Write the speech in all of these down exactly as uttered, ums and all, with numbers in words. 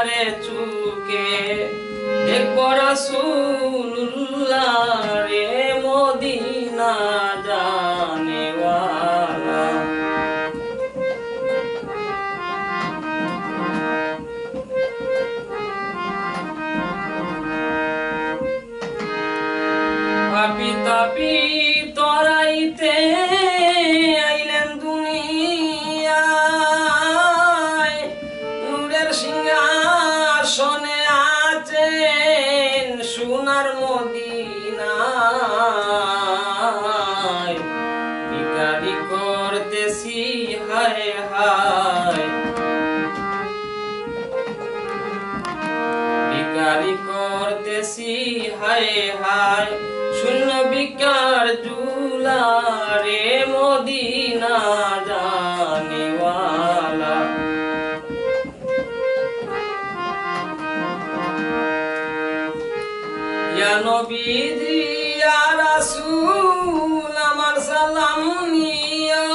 রে চুকে দেখব রাসূলুল্লাহ রে মদিনা জানেওয়ালা। পাপী তাপী তরাইতে আইলেন দুনিয়ায়, নূরের সিংহাসনে আছেন সোনার মদিনায়। ভিখারি করতেছি হায় হায়, ভিখারি করতেছি হায় হায়, শূন্য ভিক্ষার ঝুলা রে মদিনা জানেওয়ালা। ইয়া নবীজি, ইয়া রাসূল, আমার সালাম নিও।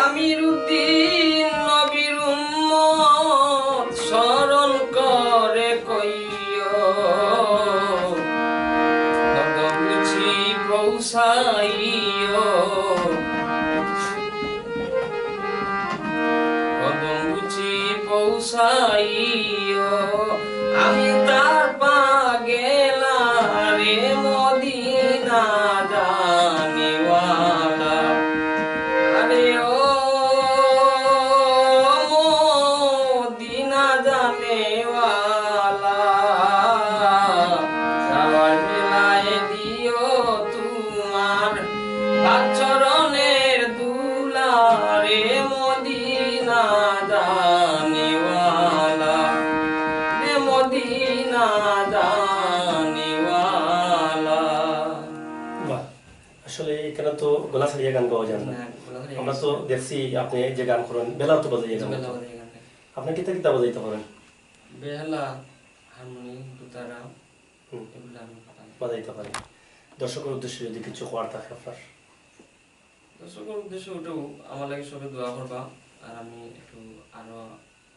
আমিরুদ্দিন নবীর উম্মত স্মরণ করে কইও, কদম বুঝি পৌঁছাইও। কদম বুঝি পৌঁছাইও, আমি তার পাগেলা রে মদিনা জানেওয়ালা। আরে ও মদিনা জানেওয়ালা, সবার মিলাই দিও তোমার পাক চরণের ধুলা রে মদিনা জানেওয়ালা, রে মদিনা জানেওয়ালা। বাহ, আসলে এখানে তো গলা ছাড়িয়ে গান গাওয়া যায় না। না, গলা ছাড়িয়ে আমরা তো গান দেখছি আপনি যে গান করেন, বেলা তো বাজাইয়া গান বেলা করেন। বাজাইয়া গান গাই। আপনি কিতা কিতা বাজাইতে পারেন? বেহালা, হারমোনি, দুতারা, হুম। এগুলা আমি বাজাই। বাজাইতে পারেন। দর্শকের উদ্দেশ্যে যদি কিছু কওয়ার থাকে আপনার? দর্শকের উদ্দেশ্যে ওটাও, আমার লাগি সবে দোয়া করবা, আর আমি একটু আরো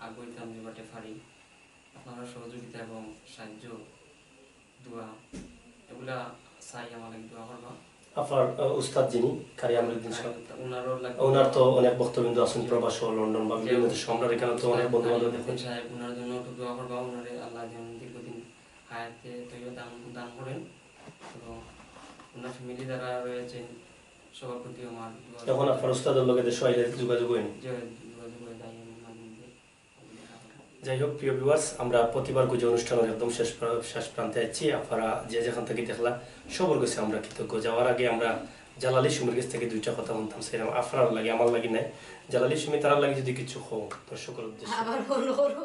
আগুয়াইতাম যে বাটে পারি। আপনারা সহযোগিতা এবং সাহায্য, দোয়া, এগুলা চাই, আমার লাগি দোয়া করবা। আপনার, আহ, উস্তাদ যিনি, কারি আমিরুদ্দিন সাহেব, ওনারও লাগি ওনার তো দোয়া। অনেক ভক্তবৃন্দ আছেন জি। প্রবাস ও লন্ডন বা বিভিন্ন জি। দেশে। আমরা এখানে তো অনেক বন্ধু বান্ধব আমিরুদ্দিন দেখেন। সাহেব, ওনার জন্য একটু দোয়া করবা, ওনারে আল্লাহ যেন দীর্ঘদিন হায়াতে তৈয়বা দান, দান করেন এবং ওনার ফ্যামিলি যারা রয়েছেন, সবার প্রতি আমার দোয়া। এখন আপনার উস্তাদের লগে দেশে আইলে যোগাযোগ হয়নি? জি, যোগাযোগ হয়ে যায়, আমি মাঝে মধ্যে। যাই হোক, প্রিয় ভিউয়ার্স, আমরা প্রতিবার গুজে অনুষ্ঠানের একদম শেষ প্রা-, শেষ প্রান্তে আছি। আপনারা যে যেখান থেকে দেখলা, সবর কাছে আমরা কৃতজ্ঞ। যাওয়ার আগে আমরা জালালি সুমির কাছ থেকে দুইটা কথা শুনতাম চাইলাম, আপনার লাগি, আমার লাগি নাই। জালালি সুমি, তারার লাগি যদি কিছু কও দর্শকের উদ্দেশ্যে। আবার ফোন করো।